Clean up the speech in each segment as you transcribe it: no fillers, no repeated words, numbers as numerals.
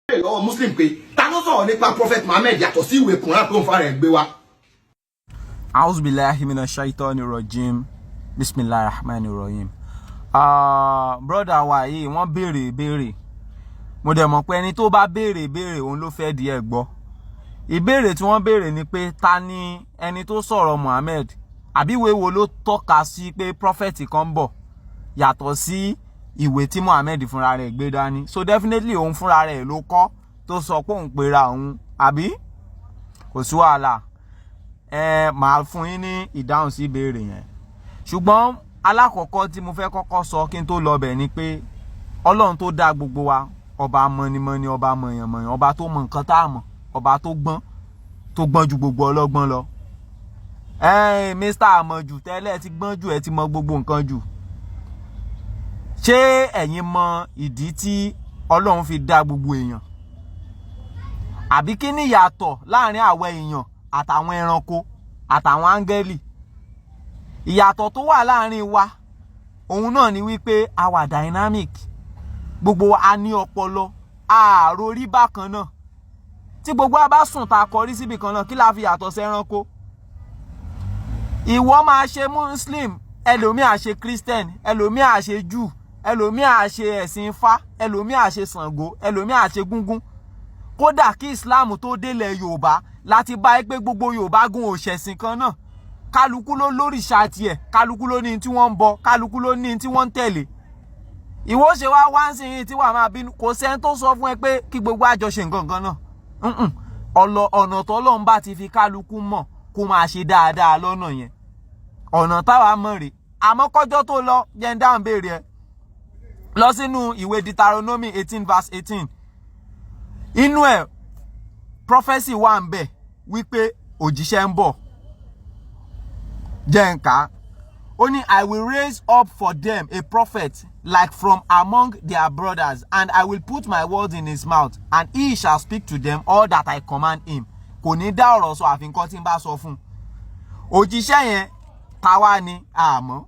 Béèrè lọ́wọ́ Muslim pé ta ló sọ̀rọ̀ nípa Prophet Muhammad yàtọ̀ sí ìwé Quran tó ń fa rẹ̀ gbé wa? أعوذ بالله من الشيطان الرجيم، بسم الله الرحمن الرحيم. Brother wa yìí, wọ́n béèrè ìbéèrè. Mo dẹ̀ mọ̀ pé ẹni tó bá béèrè ìbéèrè, òun ló fẹ́ di ẹ̀ gbọ́. Ìbéèrè tí wọ́n béèrè ni pé ta ni ẹni tó sọ̀rọ̀ Muhammad, àbí ìwé wo ló tọ́ka sí pé prophet kan ń bọ̀ yàtọ̀ sí ìwé tí Muhammad fúnra rẹ̀ gbé dání? So definitely, òun fúnra rẹ̀ ló kọ́ tó sọ pé òun pera òun, àbí? Kò sí wàhálà, ẹ máa fún yín ní ìdáhùn sí ìbéèrè yẹn. Ṣùgbọ́n alákọ̀ọ́kọ́ tí mo fẹ́ kọ́kọ́ sọ kí n tó lọ bẹ̀ ni pé Ọlọ́run tó dá gbogbo wa, ọba mọ̀nìmọ̀nì, ọba mọ̀yànmọ̀yàn, ọba tó mọ nǹkan tá a mọ̀, ọba tó gbọ́n, tó gbọ́n ju gbogbo ọlọ́gbọ́n lọ. Ẹ Mr Àmọ̀jù, tẹ́lẹ̀ ti gbọ́n jù, ẹ ti mọ gbogbo nǹkan jù. Ṣé ẹ̀yin mọ ìdí tí Ọlọ́run fi dá gbogbo èèyàn, àbí kí ni ìyàtọ̀ láàrin àwọn èèyàn àtàwọn ẹranko àtàwọn áńgẹ́lì? Ìyàtọ̀ tó wà láàrin wa, òun náà ni wípé a wà dynamic. Gbogbo wa a ní ọpọlọ, àròrí bákan náà. Tí gbogbo wa bá sùn tá a kọrí síbì kan náà, kí la fi yàtọ̀ sí ẹranko? Ìwọ máa ṣe Muslim, ẹlòmíì á ṣe Christian, ẹlòmíì á ṣe Jew, ẹlòmíì á ṣe ẹ̀sìn Ifá, ẹlòmíì á ṣe Ṣàngó, ẹlòmíì á ṣe Gúngún. Kódà kí Islam tó délẹ̀ Yorùbá, láti bá ẹ pé gbogbo Yorùbá gun òṣẹ̀sìn kan náà. Kálukú ló lórìṣà tiẹ̀, kálukú ló ní tí wọ́n ń bọ, kálukú ló ní tí wọ́n ń tẹ̀lé. Ìwọ ṣe wá wá ń sìn yín tí wàá máa bínú? Kò sẹ́ni tó sọ fún ẹ pé kí gbogbo àjọṣe nǹkan kan náà. Ọ̀nà tọ́lọ́run bá ti fi kálukú mọ̀, kó máa ṣe dáadáa lọ́nà yẹn. Ọ̀nà táwa mọ̀ rè. Àmọ́ kọjọ́ tó lọ, jẹ́ ń dáhùn béèrè ẹ. Lọ sínú ìwé Deuteronomy 18 verse 18. Inú ẹ̀, prophecy wà ń bẹ̀ wípé òjíṣẹ́ ń bọ̀. Jẹ́ n kà á. Ó ní, "I will raise up for them a prophet like from among their brothers, and I will put my words in his mouth, and he shall speak to them all that I command him." Kò ní dá ọ̀rọ̀ sọ àfi nǹkan tí n bá sọ fún un. Òjíṣẹ́ yẹn táwa ni àmọ́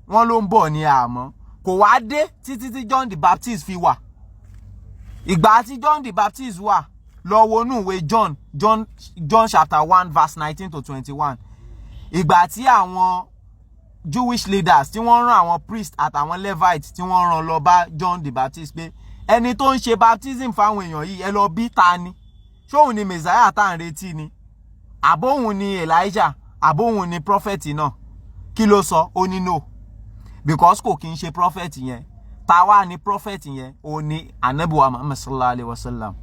wọ́n ló ń bọ̀ ní àmọ́ kò wá dé títí tí John the Baptist fi wà. Ìgbà tí John the Baptist wà, lọ wọnú ìwé John chapter 1 verse 19 to 21. Ìgbà tí àwọn Jewish leaders, tí wọ́n rán àwọn priest àtàwọn Levites, tí wọ́n rán lọ bá John the Baptist pé ẹni tó ń ṣe baptism fáwọn èèyàn yìí, ẹ lọ bí ta ni? Ṣóun ni Messiah tá à ń retí ni, àbóhun ni Elijah, àbóhun ni prophet náà? Kí ló sọ? Ó ní no, because kò kí ń ṣe prophet yẹn. Táwa ni prophet yẹn? Ó ní Anabiwa Muhammad sallallahu alayhi wa sallam.